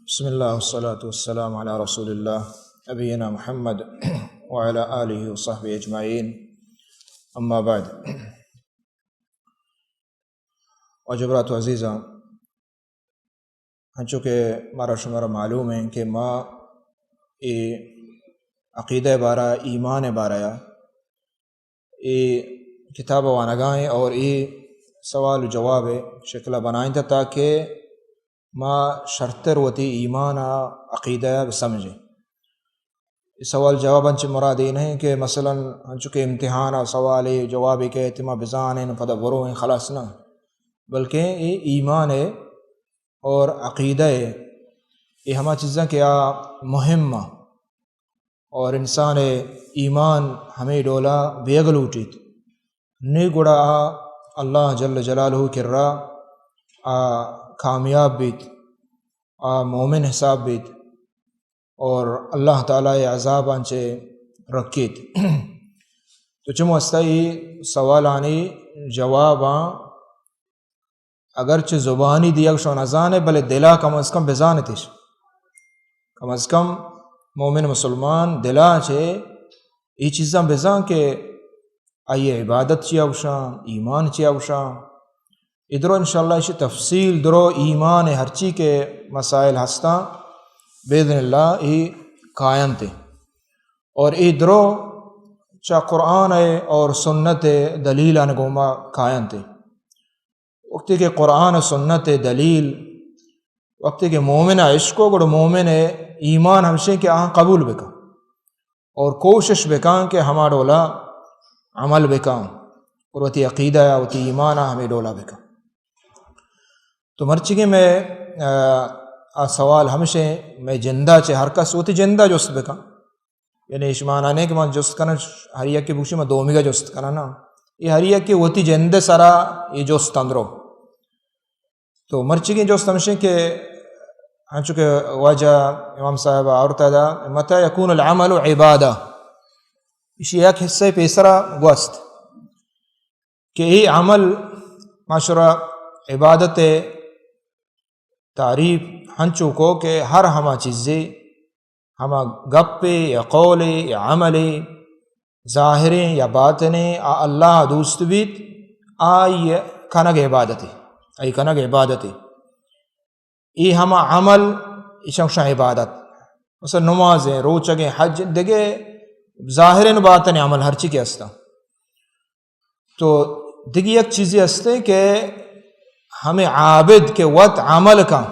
بسم اللہ والصلاة والسلام علی رسول اللہ نبینا محمد وعلی آلہ وصحبہ اجمعین، اما بعد۔ واجہ برات و عزیزاں، انچو کہ مارا شمارا معلوم ایں کہ ما اے عقیدہ بارہ، ایمان بارہ یا اے کتاب وانگائیں اور اے سوال و جواب شکل بنائیں تھا، تاکہ ما شرتر وتی ایمان آ عقیدہ بسمجھیں۔ اے سوال جواب انچ مراد اے نہیں کہ مثلاً انچو کہ امتحان آ سوال جواب کہ ما بزانیں پدا برویں، خلاص نہ، بلکہ اے ایمان ہے اور عقیدہ ہے، اے ہما چیزاں کہ آ مہم آ اور انسان ایمان ہمے ڈولا بیگ لوٹیت، نی گڑا آ اللہ جل جلالہ کرا آ کامیاب بیت، آ مومن حساب بیت اور اللہ تعالی عذاباں چہ رکیت۔ تو چمو استا اے سوالانی جواباں اگرچہ زبانی دیگ شو نزانے، بلے دلا کم از کم بزانتش۔ کم از کم مومن مسلمان دلا چہ اے چیزاں بزان کہ آئی عبادت چیا گوشاں، ایمان چیا گوشاں۔ ادرو انشاءاللہ اسی تفصیل درو ایمان ہرچی کہ مسائل ہستاں، باذن اللہ اے کاینت۔ اور اے درو چا قرآن ہے اور سنت ہے دلیلان گوما کاینت۔ وقتی کہ قرآن و سنت دلیل، وقتی کہ مومن عشق و گڑ مومن ایمان ہمشیں کہ آہاں قبول بکن اور کوشش بکن کہ ہما ڈولا عمل بکن اور وتی عقیدہ یا وتی ایمان ہمیں ڈولا بکن۔ تو مرچی کہ میں، آ، آ سوال ہمشیں، میں جندہ چہ ہر کس وتی جندہ جست بکن۔ یعنی ایش مانا نہیں کہ من جست کناں، ہر یکے بگوشی من دومیگا جست کناں، نا۔ اے ہر یکے وتی جند سرا اے جست اندرو۔ تو مرچیگیں جست ہمشیں کہ انچو کہ واجہ امام صاحب آورتا دا، متى يكون العمل عبادة؟ اسی یک حصہ پیسرا گوست کہ اے عمل معاشرہ عبادت تعریف ہنچو کو کہ ہر ہما چیزے، ہما گپے یا قولے یا عملے، ظاہریں یا باطنیں، آ اللہ دوست بیت، آئی کنگ عبادتے، آئی کنگ عبادتے۔ اے ہما عمل، ایشاں گوشاں عبادت۔ مثلا نمازیں، روچگیں، حج، دگہ ظاہریں باطنیں عمل ہرچی کہ ہستاں۔ تو دگہ یک چیزے ہستے کہ ہمیں عابد کہ وت عمل کن،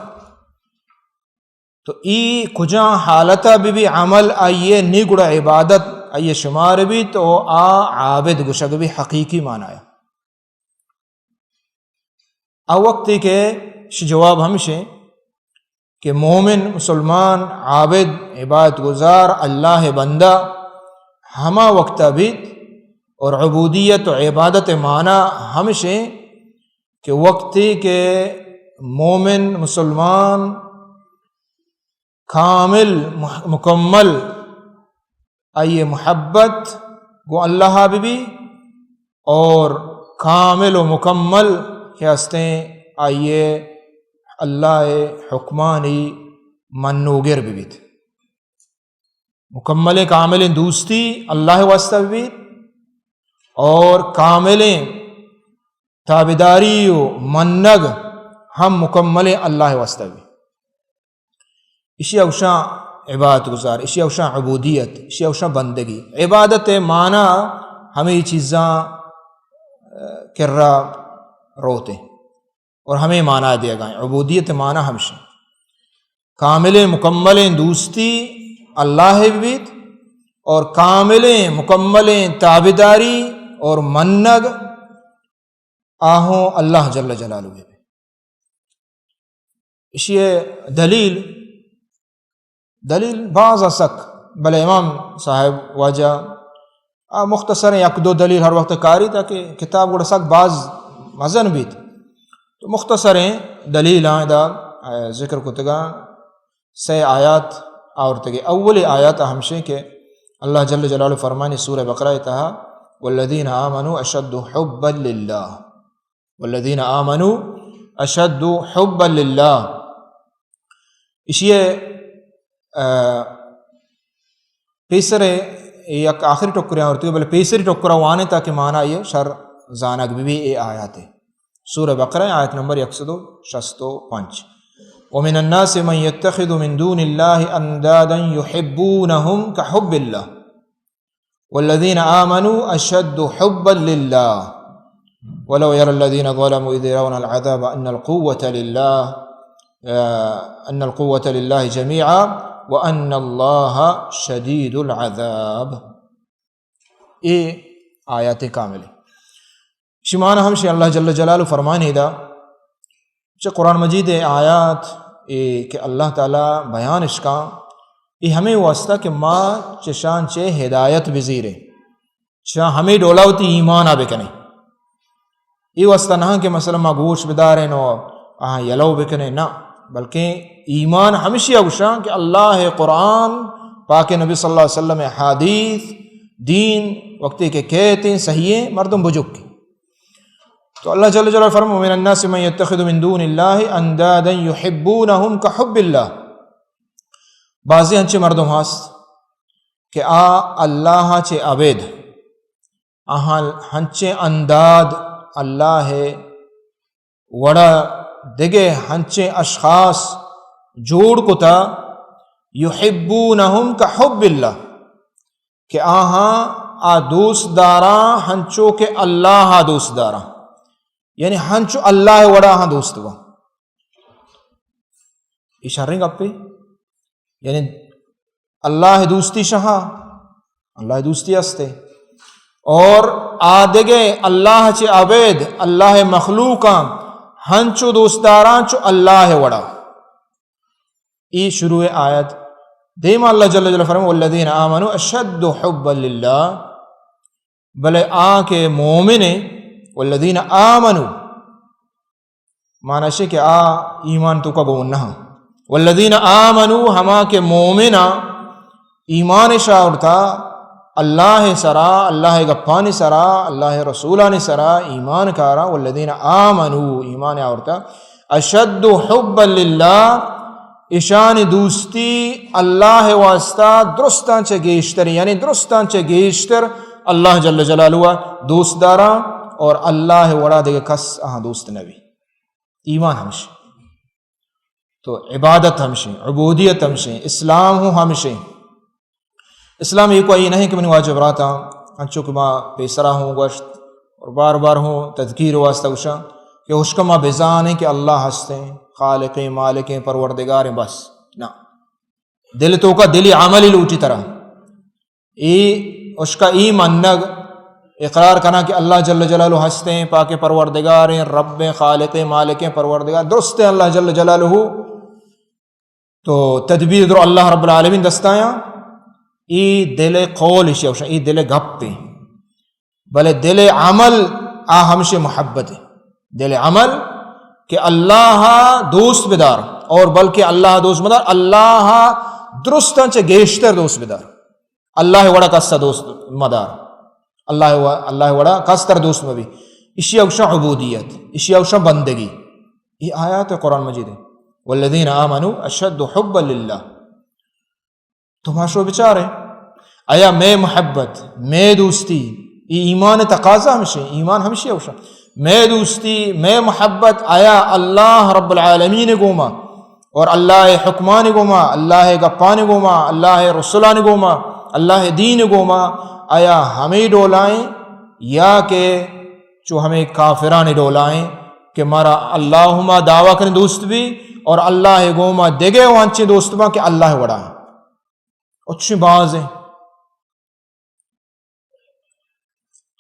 تو ای کجا حالتا بہ بی عمل آئیے نی گڑا عبادت آئیے شمار بی، تو آ عابد گشگ بی حقیقی معنی۔ آ وقتی کہ ش جواب ہمشیں کہ مومن، مسلمان، عابد، عبادت گزار، اللہ بندہ ہما وقتا بیت، اور عبودیت و عبادت معنی ہمشیں کہ وقتی کہ مومن، مسلمان، کامل، مح-، مکمل آئی محبت گوں اللہ بہ بی اور کامل و مکمل کہ ہستیں آئی اللہ حکمانی منوگر بہ بیت۔ مکملیں کاملیں دوستی اللہ واسطہ بہ بیت اور کاملیں تابعداری و منگ ہم مکملیں اللہ واسطہ بہ بیت۔ اشی اوشاں عبادت گزار، اشی اوشاں عبودیت، اشی اوشاں بندگی۔ عبادت معنی ہمیں چیزاں، آ، کرا روتے اور ہمیں معنی دیا گئے۔ عبودیت معنی ہمشی کاملیں مکملیں دوستی اللہ بیت اور کاملیں مکملیں تابعداری اور منگ آہوں اللہ جل جلالہ بہ بی۔ اشی دلیل، دلیل باز سک، بلے امام صاحب واجہ آ مختصر یک دو دلیل ہر وقت کاری، تاکہ کتاب گڑا سک باز مزن بیت۔ تو مختصریں دلیل آں دا، آ، ذکر کتگاں۔ سے آیات آورتگے۔ اولی آیات ہمشیں کہ اللہ جل جلالہ فرمانی سورہ بقرہ تہا، والذین آمنوا اشد حبا للہ، والذین آمنوا اشد حبا للہ۔ اشی ء، آ، پیسر ء یک آخری ٹکرے آورتگ، بلے پیسری ٹکر ء وانے تاکہ مانا یہ شر زانگ بہ بی اے آیات ء۔ سورہ بقرہ، آیت نمبر یک سد و شست و پنچ۔ ومن الناس من يتخذ من دون الله أندادا يحبونهم كحب الله والذين آمنوا أشد حبا لله ولو يرى الذين ظلموا إذ يرون العذاب أن القوة لله، آه، أن القوة لله جميعا وأن الله شديد العذاب۔ اے آیات کامل۔ شی مانا ہمشی اللہ جل جلالہ فرمانے دا، چہ قرآن مجید ء آیات اے کہ اللہ تعالی بیان اشکاں، اے ہمیں واسطہ کہ ما چشان چہ ہدایت بزیریں، چشان ہمیں ڈولا وتی ایمان آ بکنیں۔ اے واسطہ نہ کہ مثلاً ما گوش بداریں و آہاں یلو بکنیں، نہ، بلکہ ایمان ہمشی گوشاں کہ اللہ قرآن پاک، نبی صلی اللہ علیہ وسلم حدیث، دین وقتی کہ کہتے ہیں صحیح ہے، مردم بجک۔ تو اللہ جل جلالہ فرمائے، "ومن الناس من يتخذ من دون الله أندادا يحبونهم كحب الله۔" بعضی ہنچے مردم ہست کہ آ اللہ چے ابید، آہاں ہنچے انداد، اللہ وڑا دگہ ہنچے اشخاص جوڑ کتا، يحبونهم كحب الله، کہ آہاں آ دوست داراں ہنچو کہ اللہ آ دوست داراں، یعنی ہنچو اللہ وڑا آہاں دوست باں۔ اے شریں گپے، یعنی اللہ دوستی شہا، اللہ دوستی ہستے، اور آدگے اللہ چے ابید، اللہ مخلوقاں ہنچو دوست داراں چو اللہ وڑا۔ ای شروع آیت۔ دیما اللہ جل جلالہ فرمائے، "والذین آمنوا اشد حبا للہ"، بلے آ کہ مومن ہیں، "والذین آمنوا"، معنی شے کہ آ ایمان توکا گون نہ۔ "والذین آمنوا"، ہما کہ مومن آ، ایمان شاورتا اللہ سرا، اللہ گپانی سرا، اللہ رسولانی سرا ایمان کارا، "والذین آمنوا"، ایمان آورتا، "اشد حبا للہ"، اشانی دوستی اللہ واسطہ درستاں چہ گیشتر، یعنی درستاں چہ گیشتر اللہ جل جلالہ دوست داراں، اور اللہ وڑا دگہ کس آہاں دوست نبی۔ ایمان ہمشی۔ تو عبادت ہمشی، عبودیت ہمشی، اسلام ہوں ہمشی۔ اسلام ایوک ای نہیں کہ منی واجہ براتاں، انچو کہ ما پیسرا ہوں گوشت اور بار بار ہوں تذکیر واسطہ گوشاں کہ ہشکا ما بزانیں کہ اللہ ہستیں، خالقیں، مالکیں، پروردگاریں، بس۔ نہ۔ دل توکا دلی عملی لوٹی ترا۔ ای ہشکا ای منگ، اقرار کنا کہ اللہ جل جلالہ ہستیں، پاک پروردگاریں، ربیں، خالقیں، مالکیں، پروردگار، درستیں اللہ جل جلالہ۔ تو تدبیر در اللہ رب العالمین دستایاں۔ ای دل قول اشی اوشا، ای دل گپ ہیں۔ بلے دل عمل آ ہمشے محبت ہے۔ دل عمل کہ اللہ دوست بدار، اور بلکہ اللہ دوست مدار، اللہ درستاں چہ گیشتر دوست بدار۔ اللہ وڑا کسا دوست مدار۔ اللہ و-، اللہ وڑا کستر دوست مبی۔ اشی اوشا عبودیت، اشی اوشا بندگی۔ یہ آیات قرآن مجید ہے۔ "والذین آمنوا اشد حبا للہ۔" تو ما شو بچارے، آیا مئے محبت، مئے دوستی، ای ایمان تقاضا ہمشی، ایمان ہمشی اوشا۔ مئے دوستی، مئے محبت، آیا اللہ رب العالمین گوما، اور اللہ حکمان گوما، اللہ گپان گوما، اللہ رسولان گوما، اللہ دین گوما، آیا ہمیں ڈولائیں یا کہ چو ہمیں کافران ڈولائیں کہ مارا اللہ ما دعویٰ کریں دوست بھی اور اللہ گوما دگے وانچیں دوست باں کہ اللہ وڑا ہیں؟ اور چوشیں باز ہیں،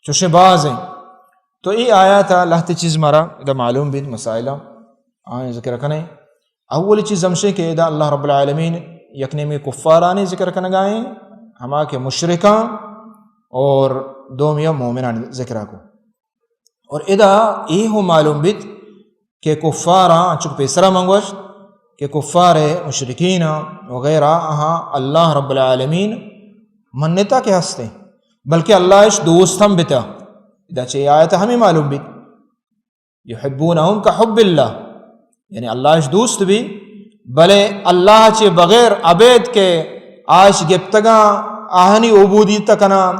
چوشیں باز ہیں۔ تو ای آیات لہتے چیز مارا ادا معلوم بیت، مسائلہ آئیں ذکر کنے۔ اولی چیز ہمشے کہ ادا اللہ رب العالمین یک نیمی کفارانی ذکر کنگائیں، ہما کہ مشرکاں، اور دومیا مومنانی ذکر کو۔ اور ادا اے ہوں معلوم بیت کہ کفاراں، انچو کہ پیسرا من گوشت کہ کفار مشرکین وغیرہ آہاں اللہ رب العالمین منتا کہ ہستے، بلکہ اللہ اش دوست ہم بتا۔ ادا چہ آیت ہمیں معلوم بیت، یحبونہم کحب اللہ، یعنی اللہ اش دوست بھی، بلے اللہ چہ بغیر ابید کہ آش گپتگاں، آہانی عبودیت کناں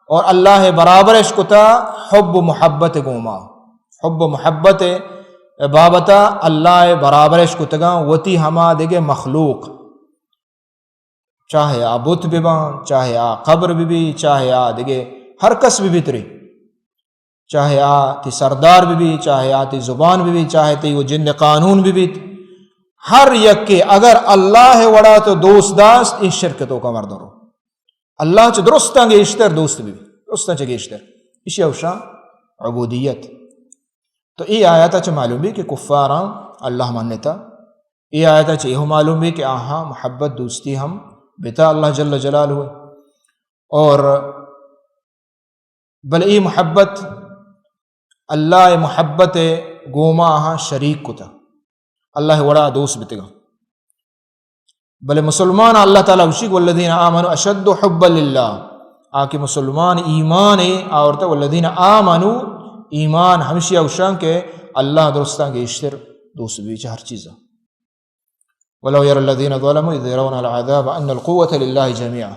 اور اللہ برابرش کتا، حب و محبت گوما، حب و محبت بابتا اللہ برابرش کتگاں وتی ہما دگہ مخلوق، چاہے آ بت بباں، چاہے آ قبر ببی، چاہے آ دگہ ہر کس ببیت ری، چاہے آ تی سردار ببی، چاہے آ تی زبان ببی، چاہے تی وہ جند قانون ببیت، ہر یکے اگر اللہ وڑا تو دوست داشت، اے شرک توکا مردم رو۔ اللہ چہ درستاں گیشتر دوست ببی، درستاں چہ گیشتر۔ اشی اوشاں عبودیت۔ تو اے آیاتا چہ معلوم بی کہ کفاراں اللہ منتا۔ اے آیاتا چہ ایہو معلوم بی کہ آہاں محبت دوستی ہم بتا اللہ جل جلالہ۔ اور بلے اے محبت، اللہ محبت گوما آہاں شریک کتا، اللہ وڑا دوست بتگا۔ بلے مسلمان اللہ تعالی گوشی، والذین آمنوا اشد حبا للہ۔ آ کہ مسلمان ایمان آورتا، والذین آمنوا، ایمان ہمشی اوشان کہ اللہ درستاں گیشتر دوست بی چہ ہر چیزا۔ ولو یری الذین ظلموا اذ یرون العذاب ان القوة للہ جمیعا۔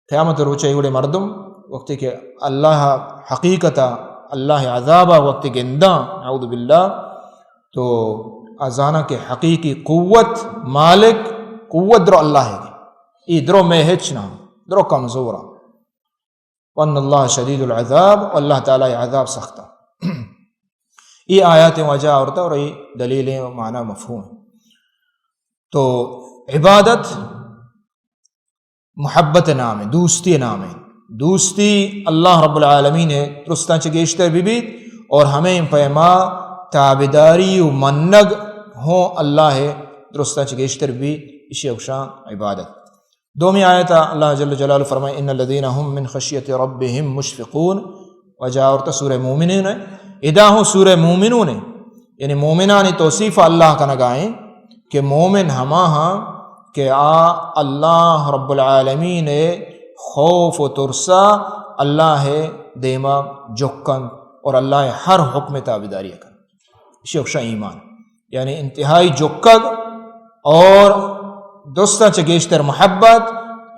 قیامت روچ ایوڑے مردم وقتی کہ اللہ حقیقتا، اللہ عذابا وقتی گنداں، نعوذ باللہ، تو آ زاناں کہ حقیقی قوت مالک، قوت درو اللہ ہے۔ ای درو میں ہچ نہ، درو کمزور۔ وان اللہ شدید العذاب، و اللہ تعالی عذاب سخت۔ ای آیات واجہ آورتا اور ای دلیل و معنی مفہوم۔ تو عبادت محبت نام ہے، دوستی نام ہے۔ دوستی اللہ رب العالمین ہے، درستاں چہ گیشتر ببیت، اور ہمیں پیما تابداری و منگ ہوں اللہ ہے، درستاں چہ گیشتر ببیت، اشی اوشان عبادت۔ دومی آیت اللہ جل جلالہ فرمائے، ان الذین هم من خشیت ربهم مشفقون، واجہ آورتا سورہ مومنون ہے۔ ادا ہوں سورہ مومنون ہے۔ یعنی مومنانی توصیف اللہ کنگائیں کہ مومن ہما ہاں کہ آ اللہ رب العالمین خوف و ترسا اللہ دیما جکن اور اللہ ہر حکم تابداری کن۔ اشی اکشا ایمان، یعنی انتہائی جکگ اور درستاں چہ گیشتر محبت،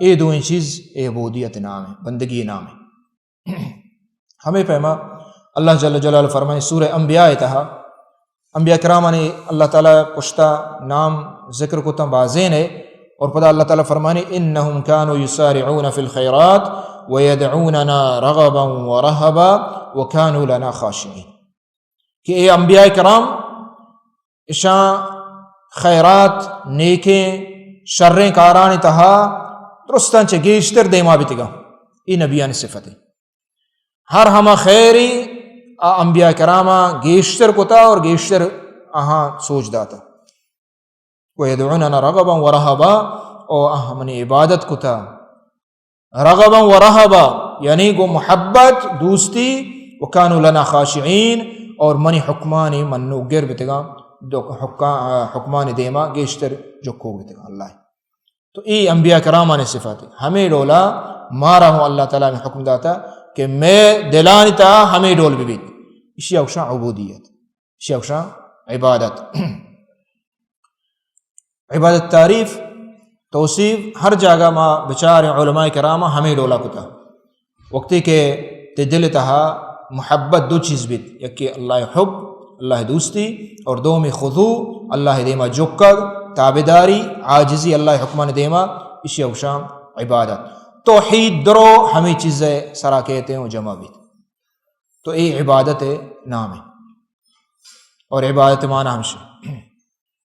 اے دوئیں چیز اے عبودیت نام ہے، بندگی نام ہے۔ ہمیں پیما اللہ جل جلالہ فرمائے سورہ انبیاء تہا، انبیاء کرامانی اللہ تعالی پشتا نام ذکر کتاں بازین ہے، اور پدا اللہ تعالی فرمانی، انہم کانوا یسارعون فی الخیرات ویدعوننا رغبا ورہبا وکانوا لنا خاشعین۔ کہ اے انبیاء کرام اشاں خیرات، نیکیں، شریں کارانی تہا درستاں چہ گیشتر دیما بیتگاں۔ اے نبیانی صفت ہے۔ ہر ہما خیری آ انبیاء کراما گیشتر کتا اور گیشتر آہاں سوج داتا۔ ویدعوننا رغبا ورہبا، او آہاں منی عبادت کتا رغبا و رہبا، یعنی گو محبت، دوستی، وکانوا لنا خاشعین، اور منی حکمانی منوگر بتگاں، دو حکا-، حکمانی دیما گیشتر جکوک بتگاں اللہ۔ تو ای انبیاء کرامانی صفات ہے۔ ہمیں ڈولا مارا ہوں اللہ تعالی نے حکم داتا کہ میں دلانی تا ہمیں ڈول ببیت۔ اشی اوشان عبودیت، اشی اوشان عبادت۔ عبادت تعریف، توصیف، ہر جاگہ ما بچار علماء کرام ہمیں ڈولا کتا۔ وقتی کہ تے دل تہا محبت دو چیز بیت، یکی اللہ حب، اللہ دوستی، اور دومی خضوع، اللہ دیما جکگ، تابداری، عاجزی اللہ حکمان دیما، اشی اوشان عبادت۔ توحید درو ہمیں چیز سرا کہتے ہیں و جمع بیت۔ تو اے عبادت نام ہے۔ اور عبادت معنی ہمشہ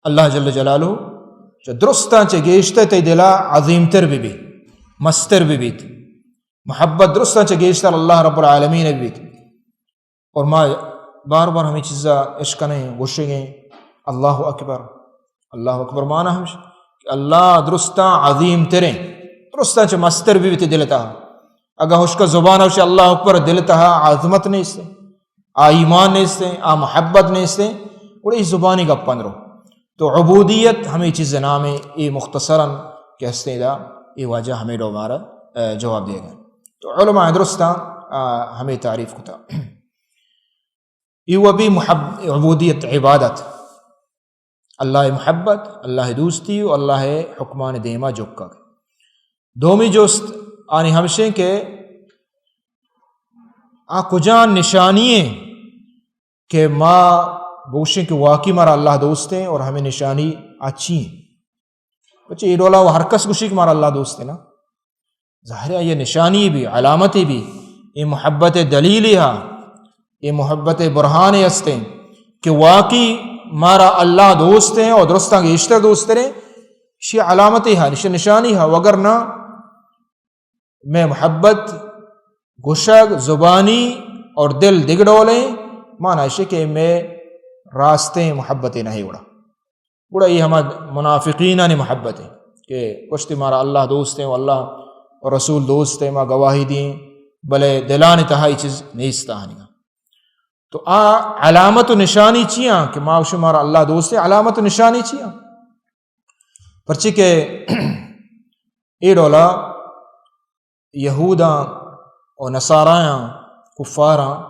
اللہ جل جلالہ چہ درستاں چہ گیشتر تئی دلا عظیم تر ببیت، مستر ببیت۔ محبت درستاں چہ گیشتر اللہ رب العالمین ببیت۔ اور ما بار بار ہمیں چیزا اشکنیں، گوشگیں، اللہ اکبر۔ اللہ اکبر معنی ہمش کہ اللہ درستاں عظیم تریں، درستاں چہ مستر ببیت دل تہا۔ اگاں ہشکا زبان اوشی اللہ اکبر، دل تہا عظمت نیست، آ ایمان نیست، آ محبت نیست، گڑا اے زبانی گپاں درو۔ تو عبودیت ہمیں چیز نام ہے، اے مختصراً کہ ہستیں دا، اے واجہ ہمیں ڈو مارا، اے، جواب دے گئے۔ تو علماء درستاں، آ، ہمیں تعریف کتا۔ اے و بھی محب-، عبودیت عبادت۔ اللہ ءِ محبت، اللہ ءِ دوستی و اللہ ءِ حکمان دیما جکگ۔ دومی جست آنی ہمشیں کہ آ کجا نشانی ایں کہ ما بوشیں کہ واقعی مارا اللہ دوست ایں اور ہمیں نشانی آ چی ایں؟ پچے اے ڈولا و ہر کس گوشی کہ مارا اللہ دوست ایں نا۔ ظاہر ہے، یہ نشانی بھی، علامتی بھی، یہ محبت دلیلی ہا، یہ محبت برہان ہستیں کہ واقعی مارا اللہ دوست ایں اور درستاں گیشتر دوست ایں۔ شی علامتی ہا، نش-، نشانی ہا، وگر نہ میں محبت گوشگ، زبانی اور دل دگہ ڈولیں، مانا اشی کہ میں راستیں محبت نہیں اڑا۔ گڑا اے ہما منافقینانی محبت ایں کہ گوشتی مارا اللہ دوست ایں و اللہ و رسول دوست ایں، ما گواہی دیں، بلے دلانی تہا اے چیز نیست آنیگا۔ تو آ علامت و نشانی چیاں کہ ما و شمارا اللہ دوست ایں؟ علامت و نشانی چیاں؟ پرچی کہ اے ڈولا یہوداں و نصارایاں، کفاراں،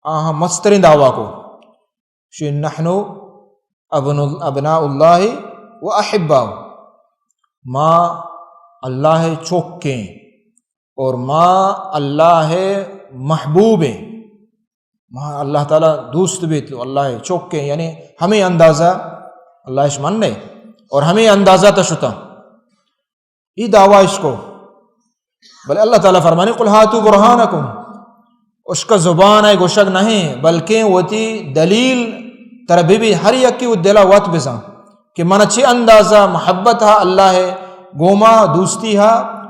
آہاں مستریں دعویٰ کو، شی نحن ابن-، ابناء اللہ و احباؤہ، ما اللہ چوکیں اور ما اللہ محبوبیں، ما اللہ تعالی دوست بیت و اللہ چوکیں، یعنی ہمیں اندازہ اللہ اش من نے اور ہمیں اندازہ تشتا۔ ای دعویٰ اش کو۔ بلے اللہ تعالی فرمانی، "قل هاتوا برهانكم"، اشکا زبان ہے گوشگ نہیں، بلکہ وتی دلیل تر بی بی، ہر یکی و دلا وت بزن کہ من چی اندازہ محبت ہا اللہ ہے گوما، دوستی ہا،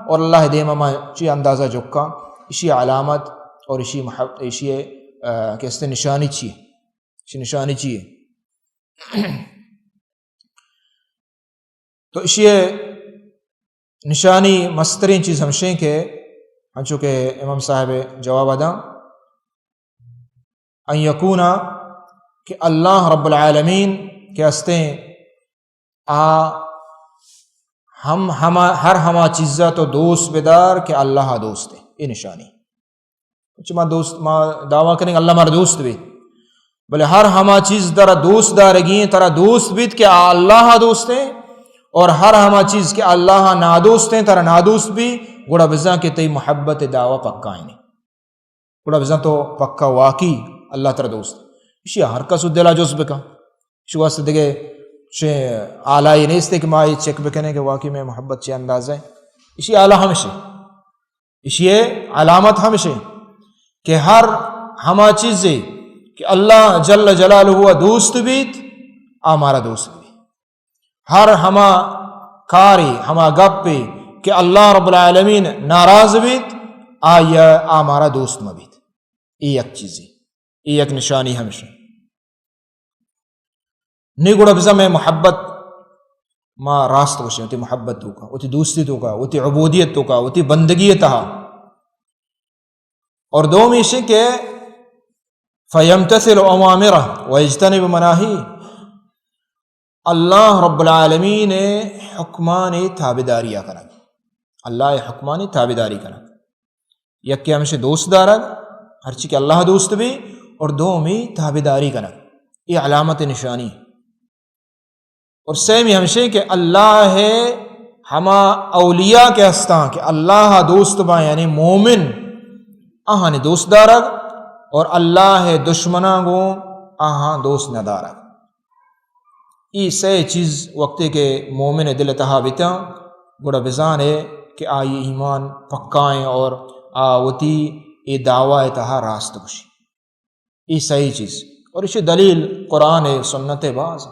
اور اللہ دیما ما چی اندازہ جکا، اشی علامت اور اشی محب-، اشی، آ، کہ است نشانی چی ہے؟ اشی نشانی چی ہے؟ تو اشی نشانی مستریں چیز ہمشیں کہ انچو کہ امام صاحب جواب داں، ان یکونا، کہ اللہ رب العالمین کہ ہستیں آ ہم ہما، ہر ہما چیزا تو دوست بدار کہ اللہ دوست ہے۔ اے نشانی۔ چہ ما دوست، ما دعویٰ کنیں کہ اللہ مارا دوست بیت، بلے ہر ہما چیز ترا دوست دارگی ہیں، ترا دوست بیت کہ آ اللہ دوست ہیں، اور ہر ہما چیز کہ اللہ نادوست ہیں، ترا نادوست بی، گڑا بزاں کہ تئی محبت دعویٰ پکا ہیں۔ گڑا بزاں تو پکا واقعی اللہ ترا دوست۔ اشی ہر کس دلا جست بکن۔ اشی واسطے دگہ چہ آلائی نیست کہ ما یہ چیک بکنیں کہ واقعی میں محبت چی اندازہ ہے۔ اشی آلہ ہمشی۔ اشی علامت ہمشی کہ ہر ہما چیزے کہ اللہ جل جلالہ دوست بیت، آ مارا دوست بیت۔ ہر ہما کارے، ہما گپے کہ اللہ رب العالمین ناراض بیت، آ یا، آ مارا دوست مہ بیت۔ اے یک چیزے، اے یک نشانی ہمشی۔ نی گڑا بزاں میں محبت ما راست گوشیں، وتی محبت توکا، وتی دوستی توکا، وتی عبودیت توکا، وتی بندگی تہا۔ اور دوم ایشی کہ فیمتثل اوامرہ و یجتنب مناہی، اللہ رب العالمین حکمانی تابعداری کنگ، اللہ حکمانی تابعداری کنگ۔ یکے ہمشہ دوست دارگ، ہرچی کہ اللہ دوست بی، اور دومی تابعداری کنگ، یہ علامت نشانی۔ اور سیمی ہمشہ کہ اللہ ہما اولیاء کہ ہستاں کہ اللہ دوست باں، یعنی مومن، آہانی دوست دارگ، اور اللہ دشمناں گوں آہاں دوست ندارگ۔ ای سئے چیز وقتے کہ مومن دل تہا بیتاں، گڑا بزانے کہ آئی ایمان پکا ایں اور آ وتی اے دعوی تہا راست گوشی۔ ای سئے چیز۔ اور اشی دلیل قرآن ہے، سنت ہے باز۔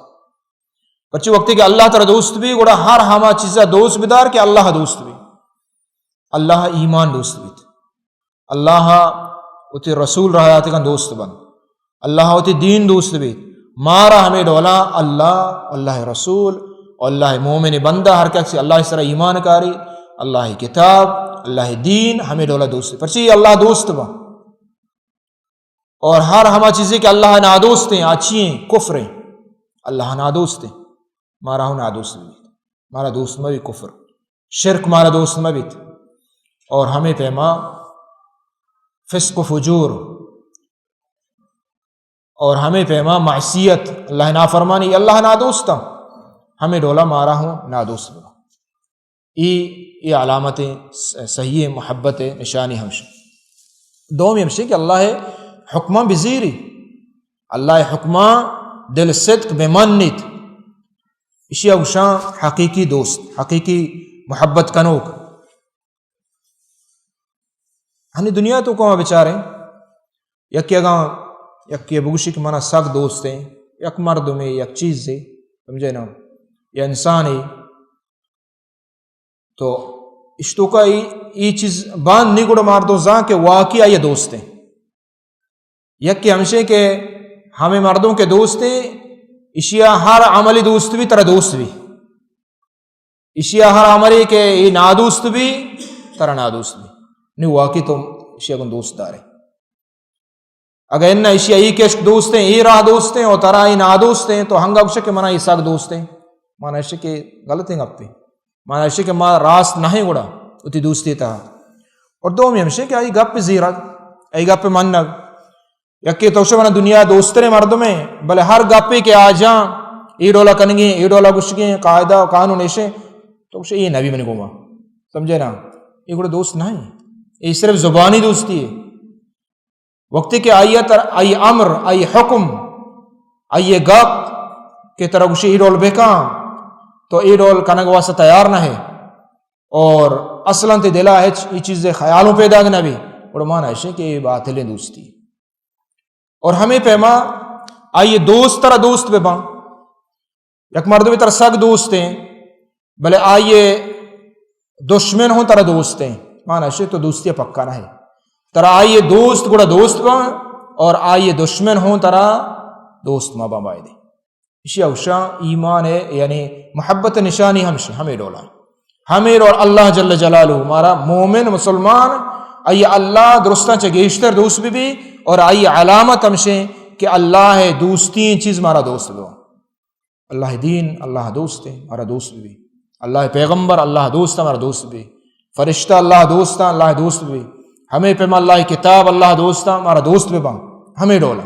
پرچی وقتے کہ اللہ ترا دوست بی، گڑا ہر ہما چیزا دوست بدار کہ اللہ دوست بی۔ اللہ ایمان دوست بیت۔ اللہ وتی رسول راہ یاتگاں دوست بنت۔ اللہ وتی دین دوست بیت۔ مارا ہمے ڈولا اللہ، اللہ رسول، اللہ مومن بندہ، ہر کسی اللہ سرا ایمان کاری، اللہ کتاب، اللہ دین، ہمے ڈولا دوست۔ پرچی اللہ دوست با۔ اور ہر ہما چیزے کہ اللہ نادوست ہیں، آ چی ہیں؟ کفر ہیں۔ اللہ نادوست ہیں۔ مارا ہوں نادوست بیت۔ مارا دوست مہ بیت کفر۔ شرک مارا دوست مہ بیت۔ اور ہمے پیما فسق و فجور اور ہمے پیما معصیت، اللہ نافرمانی، اللہ نادوستاں، ہمے ڈولا مارا ہوں نادوست ببا۔ ای، ای علامت س-، صحیح محبت نشانی ہمش۔ دومی ہمشی کہ اللہ حکماں بزیری، اللہ حکماں دل صدق بمنیت، اشیا گوشاں حقیقی دوست، حقیقی محبت کنوک۔ ہنی دنیا تو کما بچاریں، یکے اگاں یکے بگوشی کہ منا سک دوستیں، یک مردمے، یک چیزے، سمجھے نا، یا انسانے، تو اشتوکا ای، ای چیز باند نی گڑا مردم زان کہ واقعی آئی دوستیں۔ یکے ہمشے کہ ہمے مردم کہ دوستیں، اشیا ہر عملی دوست بھی ترا دوست بھی۔ اشیا ہر عملے کہ ای نادوست بھی، ترا نادوست بھی۔ نی واقعی تو اشیا گوں دوست دارے۔ اگہ انہ اشیا ای کشک دوستیں، ای راہ دوستیں، اور ترا ای نادوستیں، تو ہنگا گوشے کہ منا ای سک دوستیں۔ مانا اشی کہ غلطیں گپے۔ مانا اشی کہ ما راست نہیں گڑا، اتی دوستی تہا۔ اور دومی ہمشے کہ ای گپ زیرگ، ای گپ منگ۔ یکے تو شمن دنیا دوستریں مردمیں، بلے ہر گپے کہ آ جاں، ای ڈولا کنگیں، ای ڈولا گشگیں، قاعدہ و قانون ایشیں، تو گوشے، ای نبی منی گوما۔ سمجھے نا؟ ای گڑا دوست نہیں۔ ای صرف زبانی دوستی ہے۔ وقتی کہ آئی تر، آئی امر، آئی حکم، آئی گپ کہ ترا گوشے ای ڈول بکاں، تو ای ڈول کنگ واسطہ تیار نہیں۔ اور اصلاً تی دلا ہچ ای چیز خیالوں پیدا نہ بھی، گڑا مانا ایشیں کہ ای باطلیں دوستی۔ اور ہمے پیما آئی دوست ترا دوست بباں۔ یک مردمے ترا سک دوستیں، بلے آئی دشمن ہوں ترا دوستیں، مانا اشی تو دوستی پکا نہ ہے۔ ترا آئی دوست گڑا دوست باں اور آئی دشمن ہوں ترا دوست مہ باں بایدے۔ اشی اوشاں ایمان ہے، یعنی محبت نشانی ہمشی، ہمے ڈولا۔ ہمے ڈول اللہ جل جلالہ مارا مومن مسلمان، آئی اللہ درستاں چہ گیشتر دوست بی بی، اور آئی علامت ہمشیں کہ اللہ دوستی چیز مارا دوست بی۔ اللہ دین، اللہ دوست ہے، مارا دوست بی۔ اللہ پیغمبر، اللہ دوست، مارا دوست بی۔ فرشتہ، اللہ دوست، اللہ دوست بی۔ ہمے پیما اللہ کتاب، اللہ دوست، مارا دوست بی با۔ ہمے ڈولا۔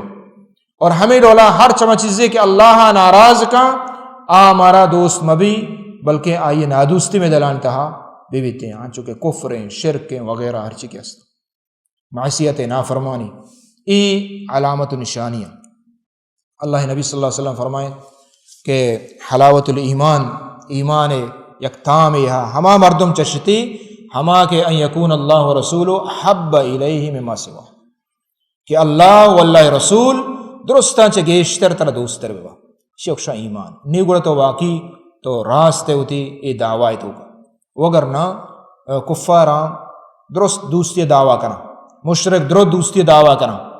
اور ہمے ڈولا ہر چما چیزے کہ اللہ ناراض کا، آ مارا دوست مبی، بلکہ آئی نادوستی میں دلان تہا بی بیتے ہیں، چونکہ کفر ہیں، شرک ہیں وغیرہ ہر چی کہ است۔ معصیت نافرمانی، ای علامت و نشانی ہیں۔ اللہ نبی صلی اللہ علیہ وسلم فرمائیں کہ حلاوت الایمان، ایمان یک تامے ہا، ہما مردم چشتی، ہما کہ ان یکون اللہ و رسول احب الیہ مما سوا، کہ اللہ و اللہ رسول درستاں چہ گیشتر ترا دوستر ببا۔ شی اکشا ایمان۔ نی گڑا تو واقعی تو راست ہے ہوتی اے دعوی تو کا۔ وگرنہ، اے، کفاراں درست دوستی دعوی کرنا۔ مشرک درست دوستی دعوی کرنا۔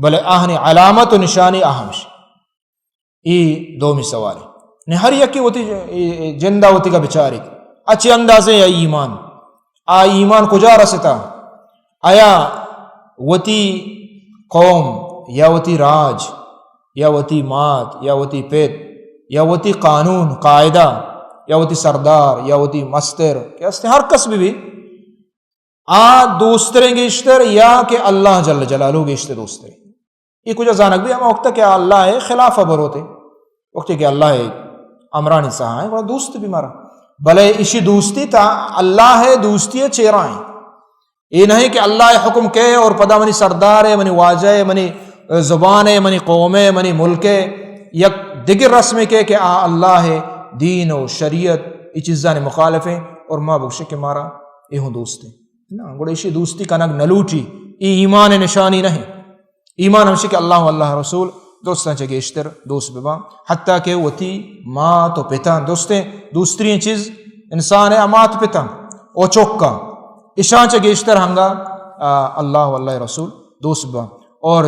بلے آہنی علامت و نشانی اہمش۔ ای دومی سوال ہے۔ نے ہر یکی وتی ج-، ای-، ای جندہ وتی کا بچاری۔ اچھے اندازے یا ایمان۔ آ ایمان کجا رستا؟ آیا وتی قوم یا وتی راج یا وتی مات یا وتی پت یا وتی قانون قاعدہ یا وتی سردار یا وتی مستر کہ استے ہر کس بھی بھی آ دوستریں گیشتر یا کہ اللہ جل جلالہ گیشتر دوستریں؟ یہ کجا زانگ بھی ہما وقت کہ اللہ خلاف بروتے، وقت کہ اللہ امرانی سہا ہے، وہ دوست بھی مارا۔ بلے اشی دوستی تا اللہ دوستی چیرائیں۔ یہ نہیں کہ اللہ حکم کہے اور پدا منی سردار ہے، منی واجہ ہے، منی زبان ہے، منی قوم ہے، منی ملک ہے، یک دگر رسم کے کہ آ اللہ دین و شریعت یہ چیزاں مخالف ہیں اور ما بخشے کہ مارا یہ ہوں دوست ہیں۔ نا، گڑا ایشی دوستی کنگ نہ لوٹی، ای ایمان نشانی نہیں۔ ایمان ہمشی کہ اللہ و اللہ رسول درستاں چہ گیشتر دوست بباں، حتیٰ کہ وتی مات و پتاں۔ دوستیں، دوسترین چیز انسان ہے مات پتاں و چکاں، اشاں چہ گیشتر ہنگا، آ، اللہ و اللہ رسول دوست بباں۔ اور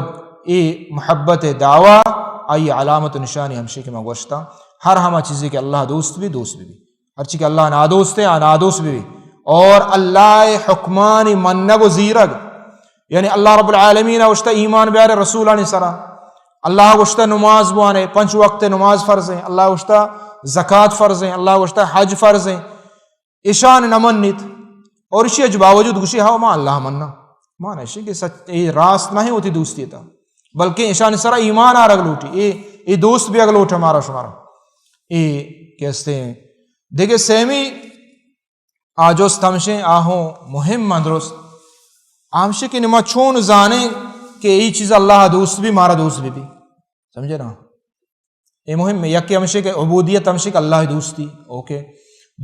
ای محبت دعوی، آئی علامت و نشانی ہمشی کہ ما گوشتاں، ہر ہما چیزی کہ اللہ دوست بھی، دوست بھی۔ ہرچی کہ اللہ نادوست ہیں، آ نادوست بھی۔ اور اللہ حکمانی منگ و زیرگ، یعنی اللہ رب العالمین گوشتا ایمان بیارے رسولانی سرا۔ اللہ گوشتا نماز بوانے، پنچ وقت نماز فرض ہیں۔ اللہ گوشتا زکات فرض ہیں۔ اللہ گوشتا حج فرض ہیں۔ اشان نہ منیت۔ اور اشی اج باوجود گوشی، ہاں، ما اللہ مننا۔ ما نشی کہ سچ، اے راست نہیں ہوتی دوستی تا۔ بلکہ اشانی سرا ایمان آرگ لوٹی۔ اے، اے دوست بیگ لوٹ ہمارا شمارا۔ اے کہ استیں دگہ سیمی آ جست ہمشیں، آہوں مہم ایں درست۔ ہمشی کہ نما چون زانیں کہ اے چیز اللہ دوست بی، مارا دوست بی بی۔ سمجھے نا؟ اے مہم ہے۔ یکے ہمشی کہ عبودیت ہمشی کہ اللہ دوستی، اوکے۔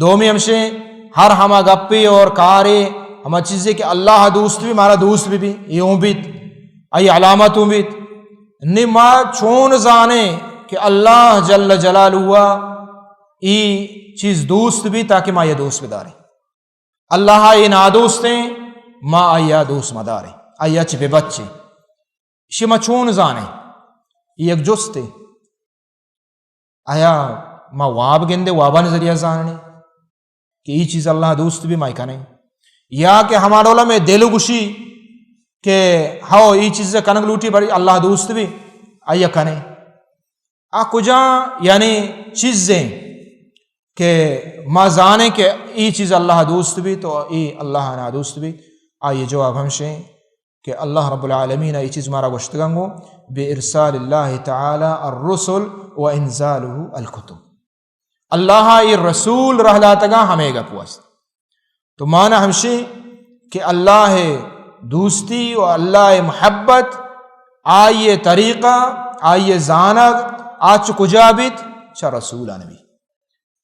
دومی ہمشی ہر ہما گپے اور کارے، ہما چیزے کہ اللہ دوست بی، مارا دوست بی بی، اے اوں بیت، اے علامت اوں بیت۔ نی ما چون زانیں کہ اللہ جل جلالہ اے چیز دوست بی تاکہ ما اے دوست بداریں؟ اللہ اے نادوستیں، ما آئی ء دوست مداریں، آئی ء چہ ببچیں۔ اشی ما چون زانیں؟ اے یک جستے۔ آیا ما واب گندے، وابانی ذریعہ زانیں کہ اے چیز اللہ دوست بی، ما اے کنیں؟ یا کہ ہما ڈولا مئے دل گوشی کہ ہو اے چیز کنگ لوٹی، بری اللہ دوست بی، آئی ء کنیں؟ آ کجا یعنی چیزیں کہ ما زانیں کہ اے چیز اللہ دوست بی تو اے اللہ نادوست بی؟ آئی جواب ہمشیں کہ اللہ رب العالمین اے چیز مارا گوشتگاں گو بارسال اللہ تعالی الرسل و انزاله الکتب۔ اللہ اے رسول رہ داتگاں ہمے گپ وست۔ تو مانا ہمشی کہ اللہ دوستی و اللہ محبت، آئی طریقہ، آئی زانگ، آ چہ کجا بیت؟ چہ رسولان بیت۔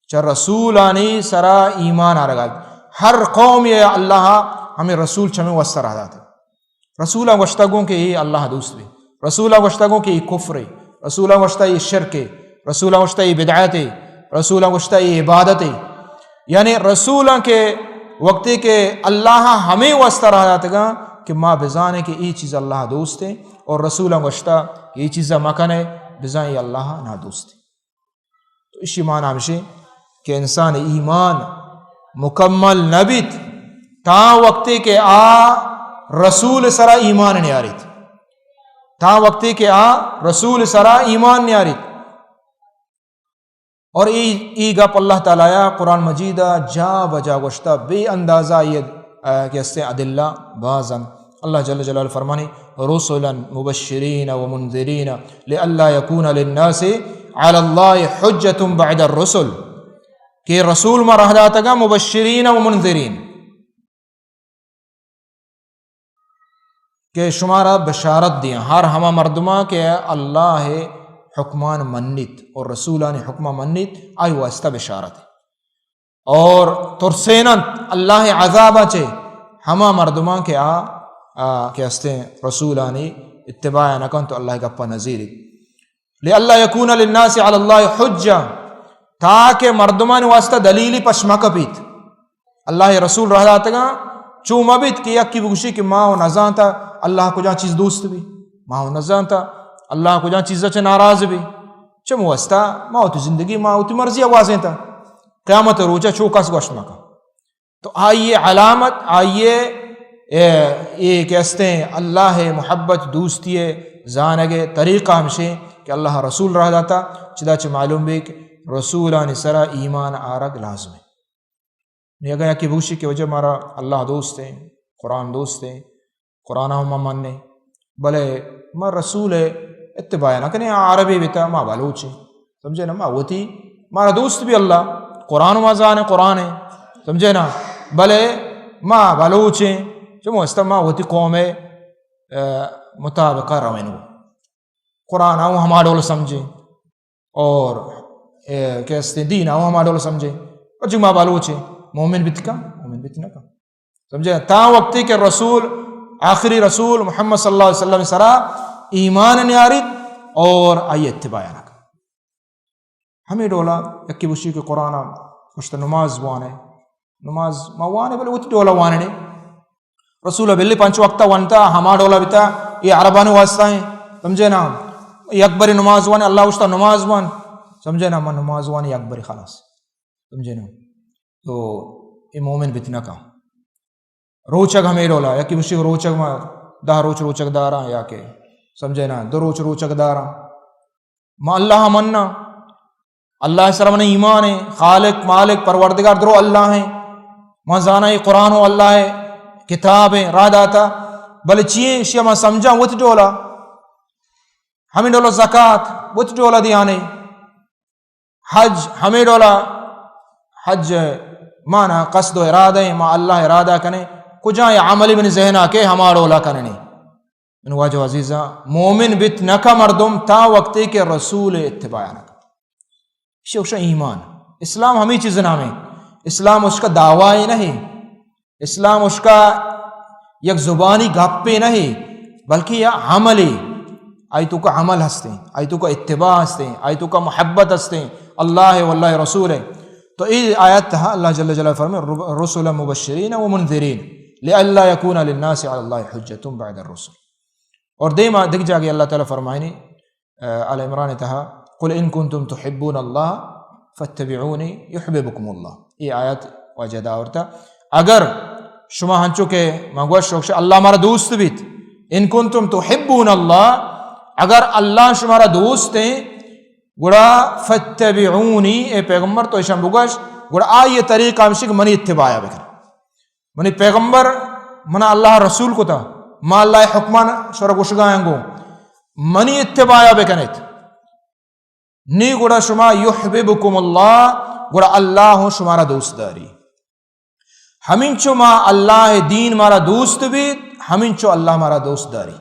چہ رسولانی سرا ایمان آرگا بیت۔ ہر قوم اے اللہ ہمیں رسول چمے واسطہ رہ داتے۔ رسولاں گوشتہ گوں کہ اے اللہ دوست بی۔ رسولاں گوشتہ گوں کہ اے کفرے۔ رسولاں گوشتہ اے شرکے۔ رسولاں گوشتہ اے بدعتے۔ رسولاں گوشتہ اے عبادتے۔ یعنی رسولاں کہ وقتی کہ اللہ ہمیں واسطہ رہ داتگاں کہ ما بزانیں کہ اے چیز اللہ دوستے، اور رسولاں گوشتہ کہ اے چیزا مکنے، بزاں اے اللہ نادوستے۔ تو اشی معنی ہمشی کہ انسان ایمان مکمل نہ بیت تاں وقتی کہ آ رسول سرا ایمان نیاریت، تاں وقتی کہ آ رسول سرا ایمان نیاریت۔ اور ای، ای گپ اللہ تعالی قرآن مجید جا بجا گوشتا، بے اندازہ یہ، آ، کہ استیں ادلہ باز انت۔ اللہ جل جلالہ فرمانی، رسلا مبشرین و منذرین لئلا یکون للناس علی اللہ حجة بعد الرسل، کہ رسول ما رہ داتگا مبشرین و منذرین، کہ شمارا بشارت دیاں ہر ہما مردماں کہ اللہ حکمان منیت اور رسولانی حکمان منیت، آئی واسطہ بشارت۔ اور ترسیننت اللہ عذابا چہ ہما مردماں کہ آ، آ، کہ ہستیں رسولانی اتباع نہ کنت و اللہ گپا نزیریت۔ لئلا یکون للناس علی اللہ حجہ، تاکہ مردمانی واسطہ دلیلی پش مکپیت۔ اللہ رسول رہ داتگاں، چو مبیت کہ یکی بگوشی کہ ما و نزانتا اللہ کجا چیز دوست بی، ما و نزانتا اللہ کجا چیزا چہ ناراض بی۔ چمو واسطہ ما وتی زندگی، ما وتی مرضی گوازینتا۔ قیامت روچا چو کس گوشت مکن۔ تو آئی علامت، آئی، اے، اے کہ استیں اللہ محبت، دوستی زانگ طریقہ ہمشیں کہ اللہ رسول رہ داتا، چدا چہ معلوم بی کہ رسولانی سرا ایمان آرگ لازم ہے۔ نی اگاں یکی بگوشی کہ وجہ مارا اللہ دوست ہیں، قرآن دوست ہیں، قرآن ہم ما منیں، بلے ما رسول اتباع نہ کنیں، عربی بیتا، ما بلوچیں۔ سمجھے نا؟ ما وتی، مارا دوست بی اللہ، قرآن ما زانیں، قرآن ہے۔ سمجھے نا؟ بلے ما بلوچیں، چمو استا ما وتی قوم، اے، مطابقہ رویں۔ قرآن ہم ہما ڈول سمجھیں۔ اور، اے، کہ استیں دین ہم ہما ڈول سمجھیں۔ پرچہ ما بلوچیں، مومن بیت کن، مومن بیت نہ کن۔ سمجھے؟ تاں وقتی کہ رسول، آخری رسول محمد صلی اللہ علیہ وسلم سرا ایمان نیاریت اور آئی اتباع نہ کن۔ ہمیں ڈولا یکی بشی کہ قرآن پشت نماز بوانے، نماز ما وانے بلے وتی ڈولا واننے۔ رسول بلی پنچ وقت ونتا، ہما ڈولا بیتا، یہ عربانی واسطہ ہیں، سمجھے نا؟ یک بری نماز وانے، اللہ واسطہ نماز وان، سمجھے نا؟ من نماز وانے یک بری خلاص، سمجھے نا؟ تو یہ مومن بیت نہ کن۔ روچگ ہمے ڈولا، یکی بشی روچگ ما دہ روچ روچگ داراں یا کہ سمجھے نا، دو روچ روچگ داراں۔ ما اللہ مننا، اللہ سر من ایمان ہے، خالق، مالک، پروردگار درو اللہ ہیں۔ ما زانا یہ قرآن و اللہ ہے، کتاب ہے، راہ داتا۔ بلے چیئے شیا ما سمجھاں وت ڈولا۔ ہمیں ڈولا زکات، وت ڈولا دیانے۔ حج، ہمیں ڈولا حج مانا قصد و ارادہ ہیں، ما اللہ ارادہ کنے۔ کجا یہ عملی من ذہن آ کے ہما ڈولا کننے۔ من واجہ عزیزاں، مومن بیت نہ کا مردم تا وقتے کہ رسول اتباع نہ کا۔ شوشا ایمان۔ اسلام ہمیں چیز نام ہے۔ اسلام اس کا دعوی نہیں۔ اسلام اس کا یک زبانی گپے نہیں، بلکہ یہ عملے۔ آئی تو کا عمل ہستے، آئی تو کا اتباع ہستے، آئی تو کا محبت ہستے، اللہ ہے واللہ رسول ہے۔ تو اے آیت تہا اللہ جل جلالہ فرمائے، "رسلا مبشرین و منذرین لئلا یکون للناس علی اللہ حجۃ بعد الرسل۔" اور دیما دگہ جاگے اللہ تعالی فرمائنی، آل عمران تہا، "قل ان کنتم تحبون اللہ فاتبعونی یحببکم اللہ۔" اے آیت واجہ دا آورتا۔ اگر شما ہنچو کہ ما گوش شوکش اللہ مارا دوست بیت، ان کنتم تحبون اللہ، اگر اللہ شمارا دوست ہیں، گڑا فاتبعونی، اے پیغمبر تو ایشان بگوش، گڑا آئی طریقہ ہمشی کہ منی اتباع بکن۔ منی پیغمبر منا اللہ رسول کتا، ما اللہ حکمان شورا گوشگایاں گو، منی اتباع بکنیت۔ نی گڑا شما یحببکم اللہ، گڑا اللہ ہوں شمارا دوست داری۔ ہمینچو ما اللہ دین مارا دوست بیت، ہمینچو اللہ مارا دوست داری۔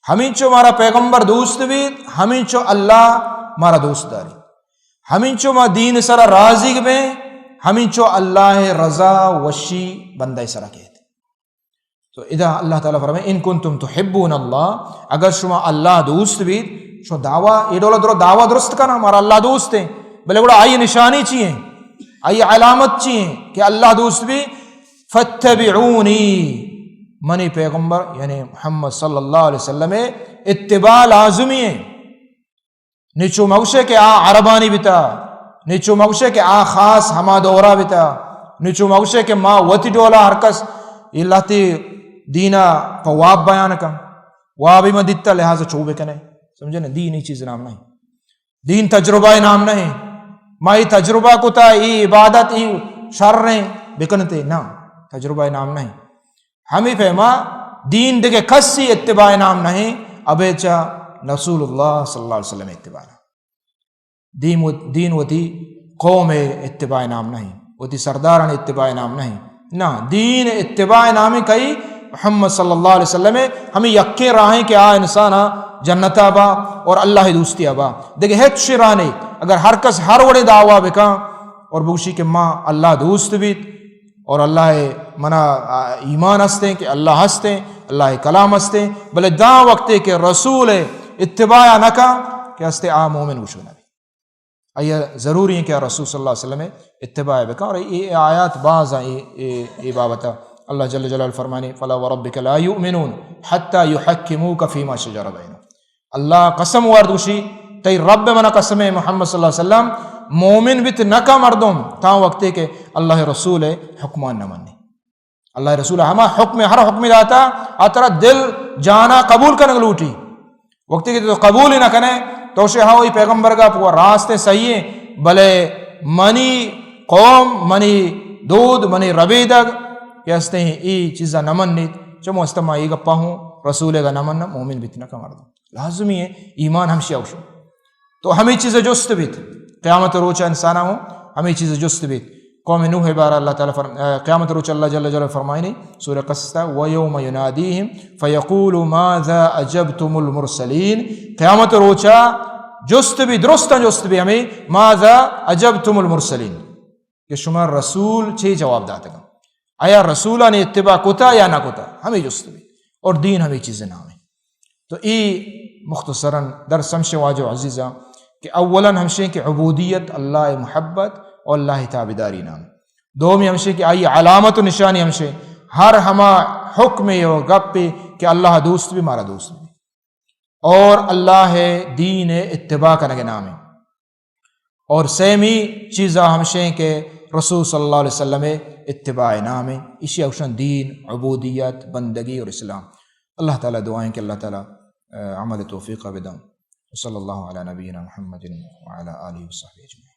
ہمینچو مارا پیغمبر دوست بیت، ہمینچو اللہ مارا دوست داری۔ ہمینچو ما دین سرا راضی بیں، ہمینچو اللہ رضا وشی بندہ سرا کیت۔ تو ادا اللہ تعالی فرمائے، "ان کنتم تحبون اللہ"، اگر شما اللہ دوست بیت، شما دعویٰ، اے ڈولا درو دعویٰ درست کنا، مارا اللہ دوست ہیں، بلے گڑا آئی نشانی چی ہیں؟ آئی علامت چی ہیں کہ اللہ دوست بی؟ "فاتبعونی"، منی پیغمبر یعنی محمد صلی اللہ علیہ وسلم اتباع لازمی ہیں۔ نی چو مگوشے کہ آ عربانی بتا، نی چو مگوشے کہ آ خاص ہما دورہ بتا، نی چو مگوشے کہ ما وتی ڈولا ہر کس یہ لہتی دینا پہ واب بیان کن، وابی ما دیتا لہذا چو بکنے۔ سمجھے نا؟ دین ای چیز نام نہیں۔ دین تجربہ نام نہیں۔ ما یہ تجربہ کتا، یہ عبادت، یہ شر ہیں، بکنتے نا، تجربہ نام نہیں۔ ہمیں پیما دین دگہ کسی اتباع نام نہیں، ابے چا رسول اللہ صلی اللہ علیہ وسلم اتباع نام۔ دین و-، دین وتی قوم اتباع نام نہیں، وتی سرداران اتباع نام نہیں۔ نا، دین اتباع نام کئی؟ محمد صلی اللہ علیہ وسلم۔ ہمیں یکیں راہیں کہ آ انسان جنتا با اور اللہ دوستی با، دگہ ہچ راہ نہیں۔ اگر ہر کس ہر وڑے دعویٰ بکن اور بگوشی کہ ما اللہ دوست بیت، اور اللہ منا ایمان ہستیں کہ اللہ ہستیں، اللہ کلام ہستیں، بلے داں وقتے کہ رسول اتباع نہ کا کہ ہستے آ مومن گوشو نبی۔ آیا ضروری ہیں کہ آ رسول صلی اللہ علیہ وسلم اتباع بکا۔ اور یہ آیات باز ہیں یہ، یہ، یہ بابت۔ اللہ جل جلالہ فرمانی، "فلا وربک لا یؤمنون حتی یحکموک فیما شجر بینهم۔" اللہ قسم وارد گوشی، تئی رب منا قسم ہے محمد صلی اللہ علیہ وسلم، مومن بیت نہ کا مردم تاں وقتے کہ اللہ رسول حکمان نہ منی۔ اللہ رسول ہما حکم، ہر حکم داتا، آ ترا دل جانا قبول کنگ لوٹی۔ وقتی کہ تو قبول ہی نہ کنے، تو شے ہاوئی پیغمبر کا پورا راست ہے، صحیح ہے، بلے منی قوم، منی دود، منی ربیدگ کہ ہستے ہیں، ای چیزا نہ منیت، چمو استما ای گپا ہوں، رسول کا نہ مننا، مومن بیت نہ کا مردم۔ لازمی ہے، ایمان ہمشی اوشو۔ تو ہمیں چیز جست بیت، قیامت روچ انسانا ہوں، ہمیں چیز جست بیت۔ قوم نوح بارہ اللہ تعالی فرم-، اے، قیامت روچ اللہ جل جلالہ فرمائنی، سورہ قصص تا، "ویوم ینادیہم فیقول ماذا اجبتم المرسلین۔" قیامت روچا جست بی، درستاں جست بی ہمیں، "ماذا اجبتم المرسلین؟" کہ شما رسول چے جواب داتگا؟ آیا رسولانی اتباع کتا یا نہ کتا؟ ہمیں جست بی۔ اور دین ہمیں چیز نام ہے۔ تو ای مختصراً درس ہمشے واجہ عزیزاں کہ اولاً ہمشے کہ عبودیت، اللہ محبت اور اللہ تابعداری نام۔ دومی ہمشے کہ آئی علامت و نشانی ہمشے ہر ہما حکم و گپے کہ اللہ دوست بی، مارا دوست بی۔ اور اللہ دین اتباع کنگ نام ہے۔ اور سیمی چیزا ہمشیں کہ رسول صلی اللہ علیہ وسلم اتباع نام ہے، اشی اوشن دین، عبودیت، بندگی اور اسلام۔ اللہ تعالی دعائیں کہ اللہ تعالی، اے، عمل توفیق بدن۔ وصلی اللہ علی نبینا محمد وعلی آلہ وصحبہ اجمعین۔